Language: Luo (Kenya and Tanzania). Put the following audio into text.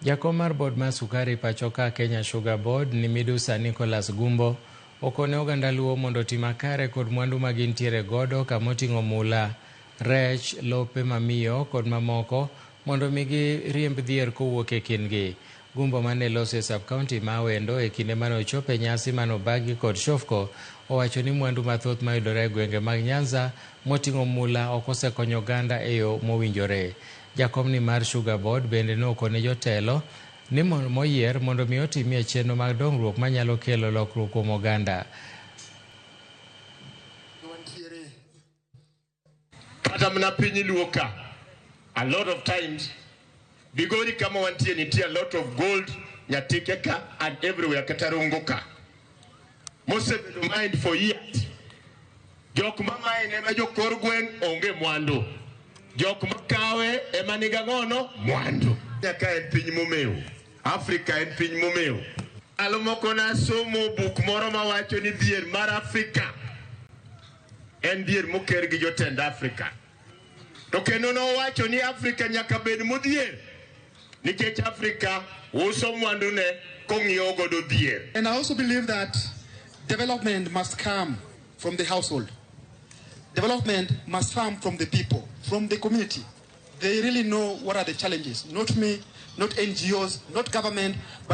Jakom mar board mar sukari pacho ka Kenya Sugar Board ni midusa Nicholas Gumbo okone oganda Luo mondo oti makare kod mwandu ma gintiere godo kamoting'o mula, rech, lope mamiyo kod mamoko mondo mi giriemb dhier kowuok e kindgi. Gumbo mane loso e sub-county ma Awendo e kinde mane ochopo e nyasi mane obagi kod Shofco owacho ni mwandu mathoth mayudore e gwenge mag Nyanza moting'o mula ok osekonyo oganda e yo mowinjore. Jakomni mar Sugar Board bende nokone jotelo ni moyier mondo mi otimie chenro mag dongruok manyalo kelo lokruok kuom oganda. Kata mana piny Luo ka, a lot of times Bigori kama wantie nitie a lot of gold Nyatike ka and everywhere kata Rongo ka mosebedo mined for years. Jok ma mine ema jokor gweng' onge mwandu, jok makawe ema niga ng'ono mwandu. Ka en piny momew, Afrika en piny momew. Ndalo moko nasomo buk moro mawacho ni dhier mar Afrika en dhier moker gi jotend Afrika. To kendo nowacho ni Afrika nyaka bed modhier nikech Afrika uso mwandune kong'iewo godo dhier. And I also believe that development must come from the household. Development must come from the people, from the community. They really know what are the challenges. Not me, not NGOs, not government, but